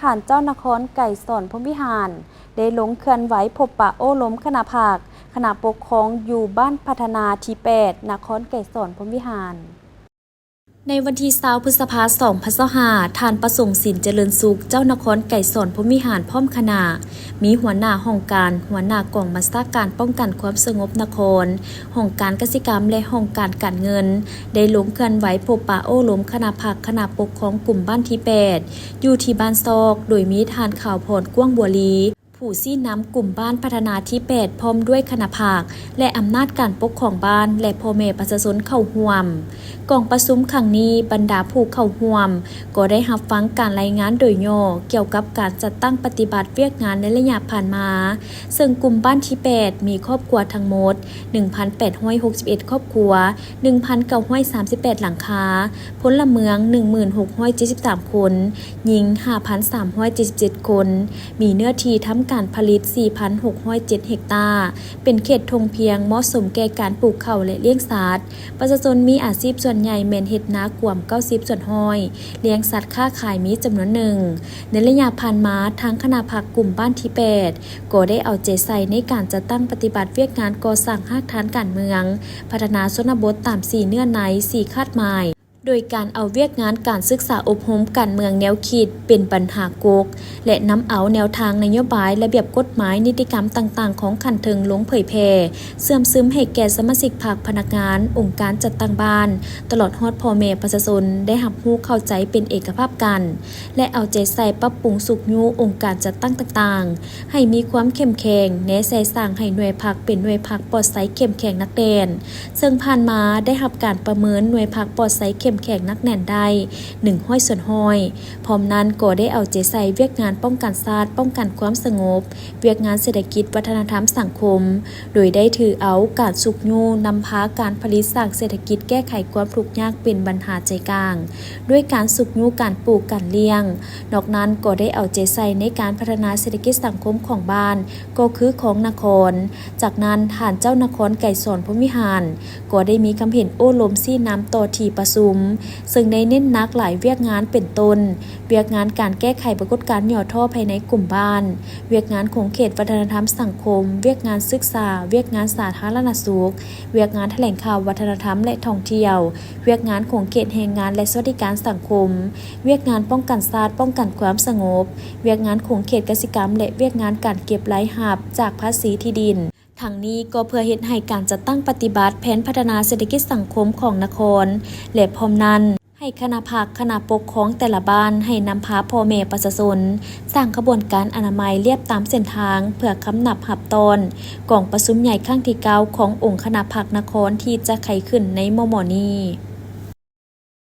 ທ່ານເຈົ້ານະຄອນໄກສອນ ພົມວິຫານ ໄດ້ລົງເຄື່ອນໄຫວພົບປະໂອ້ລົມຄະນະພັກ, ຄະນະປົກຄອງຢູ່ບ້ານພັດທະນາທີແປດ ນະຄອນໄກສອນ ພົມວິຫານ. ໃນວັນທີຊາວ ພຶດສະພາ ສອງພັນຊາວຫ້າ ທ່ານປະສົງ ສິນຈະເລີນສຸກ ເຈົ້ານະຄອນໄກສອນ ພົມວິຫານ ພ້ອມຄະນະ, ມີຫົວໜ້າຫ້ອງການ, ຫົວໜ້າກອງບັນຊາການປ້ອງກັນຄວາມສະຫງົບນະຄອນ, ຫ້ອງການກະສິກຳ ແລະ ຫ້ອງການການເງິນ ໄດ້ລົງເຄື່ອນໄຫວພົບປະໂອ້ລົມຄະນະພັກ, ຄະນະປົກຄອງກຸ່ມບ້ານທີແປດ ຢູ່ທີ່ບ້ານຊອກ, ໂດຍມີທ່ານ ຂາວພອນ ກວ້າງບົວລີ ຜູ້ຊີ້ນຳກຸ່ມບ້ານພັດທະນາທີແປດ ພ້ອມດ້ວຍຄະນະພັກ ແລະ ອຳນາດການປົກຄອງບ້ານ ແລະ ພໍ່ແມ່ປະຊາຊົນເຂົ້າຮ່ວມ. ກອງປະຊຸມຄັ້ງນີ້, ບັນດາຜູ້ເຂົ້າຮ່ວມກໍໄດ້ຮັບຟັງການລາຍງານໂດຍຫຍໍ້ກ່ຽວກັບການຈັດຕັ້ງປະຕິບັດວຽກງານໃນໄລຍະຜ່ານມາ, ເຊິ່ງກຸ່ມບ້ານທີແປດ ມີຄອບຄົວທັງໝົດ ໜຶ່ງພັນແປດຮ້ອຍຫົກສິບເອັດ ຄອບຄົວ, ໜຶ່ງພັນເກົ້າຮ້ອຍສາມສິບແປດ ຫຼັງຄາ, ພົນລະເມືອງ ໜຶ່ງໝື່ນຫົກຮ້ອຍເຈັດສິບສາມ ຄົນ, ຍິງ ຫ້າພັນສາມຮ້ອຍເຈັດສິບເຈັດ ຄົນ, ມີເນື້ອທີ່ທຳການຜະລິດ ສີ່ພັນຫົກຮ້ອຍເຈັດ ເຮັກຕາ, ເປັນເຂດທົ່ງພຽງ ເໝາະສົມແກ່ການປູກເຂົ້າ ແລະ ລ້ຽງສັດ. ປະຊາຊົນມີອາຊີບສ່ວນໃຫຍ່ແມ່ນເຮັດນາກວມ ເກົ້າສິບສ່ວນຮ້ອຍ, ລ້ຽງສັດຄ້າຂາຍມີຈຳນວນໜຶ່ງ. ໃນໄລຍະຜ່ານມາ, ທາງຄະນະພັກກຸ່ມບ້ານທີແປດ ກໍໄດ້ເອົາໃຈໃສ່ໃນການຈັດຕັ້ງປະຕິບັດວຽກງານກໍ່ສ້າງຮາກຖານການເມືອງ, ພັດທະນາຊົນນະບົດຕາມສີ່ເນື້ອໃນ, ສີ່ຄາດໝາຍ, ໂດຍການເອົາວຽກງານການສຶກສາອົບຮົມການເມືອງແນວຄິດເປັນບັນຫາກົກ ແລະ ນຳເອົາແນວທາງນະໂຍບາຍ, ລະບຽບກົດໝາຍ, ນິຕິກຳຕ່າງໆຂອງຂັ້ນເທິງລົງເຜີຍແຜ່, ເຊື່ອມຊຶມໃຫ້ແກ່ສະມາຊິກພັກ, ພະນັກງານ, ອົງການຈັດຕັ້ງບ້ານ, ຕະຫຼອດຮອດພໍ່ແມ່ປະຊາຊົນ ໄດ້ຮັບຮູ້ເຂົ້າໃຈເປັນເອກະພາບກັນ ແລະ ເອົາໃຈໃສ່ປັບປຸງຊຸກຍູ້ອົງການຈັດຕັ້ງຕ່າງໆ ໃຫ້ມີຄວາມເຂັ້ມແຂງ, ແນໃສ່ສ້າງໃຫ້ໜ່ວຍພັກເປັນໜ່ວຍພັກປອດໃສເຂັ້ມແຂງໜັກແໜ້ນ, ເຊິ່ງຜ່ານມາໄດ້ຮັບການປະເມີນໜ່ວຍພັກປອດໃສເຂັ້ມແຂງໜັກແໜ້ນໄດ້ ໜຶ່ງຮ້ອຍສ່ວນຮ້ອຍ. ພ້ອມນັ້ນກໍໄດ້ເອົາໃຈໃສ່ວຽກງານປ້ອງກັນຊາດ, ປ້ອງກັນຄວາມສະຫງົບ, ວຽກງານເສດຖະກິດ, ວັດທະນະທຳ, ສັງຄົມ, ໂດຍໄດ້ຖືເອົາການຊຸກຍູ້ນຳພາການຜະລິດສ້າງເສດຖະກິດ, ແກ້ໄຂຄວາມທຸກຍາກເປັນບັນຫາໃຈກາງ, ດ້ວຍການຊຸກຍູ້ການປູກ, ການລ້ຽງ. ນອກນັ້ນກໍໄດ້ເອົາໃຈໃສ່ໃນການພັດທະນາເສດຖະກິດສັງຄົມຂອງບ້ານ, ກໍຄືຂອງນະຄອນ. ຈາກນັ້ນ, ທ່ານເຈົ້ານະຄອນໄກສອນ ພົມວິຫານ ກໍໄດ້ມີຄຳເຫັນໂອ້ລົມຊີ້ນຳຕໍ່ທີ່ປະຊຸມ, ເຊິ່ງໄດ້ເນັ້ນໜັກຫຼາຍວຽກງານເປັນຕົ້ນ ວຽກງານການແກ້ໄຂປາກົດການຫຍໍ້ທໍ້ພາຍໃນກຸ່ມບ້ານ, ວຽກງານຂົງເຂດວັດທະນະທຳສັງຄົມ, ວຽກງານສຶກສາ, ວຽກງານສາທາລະນະສຸກ, ວຽກງານຖະແຫຼງຂ່າວວັດທະນະທຳ ແລະ ທ່ອງທ່ຽວ, ວຽກງານຂົງເຂດແຮງງານ ແລະ ສະຫວັດດີການສັງຄົມ, ວຽກງານປ້ອງກັນຊາດ, ປ້ອງກັນຄວາມສະຫງົບ, ວຽກງານຂົງເຂດກະສິກຳ ແລະ ວຽກງານການເກັບລາຍຮັບຈາກພາສີທີ່ດິນ. ທັງນີ້ກໍເພື່ອເຮັດໃຫ້ການຈັດຕັ້ງປະຕິບັດແຜນພັດທະນາເສດຖະກິດສັງຄົມຂອງນະຄອນ ແລະ ພ້ອມນັ້ນ ໃຫ້ຄະນະພັກ, ຄະນະປົກຄອງແຕ່ລະບ້ານໃຫ້ນຳພາພໍ່ແມ່ປະຊາຊົນສ້າງຂະບວນການອະນາໄມລຽບຕາມເສັ້ນທາງ ເພື່ອຄຳນັບຮັບຕ້ອນກອງປະຊຸມໃຫຍ່ຄັ້ງທີເກົ້າຂອງອົງຄະນະພັກນະຄອນທີ່ຈະໄຂຂຶ້ນໃນມໍ່ໆນີ້.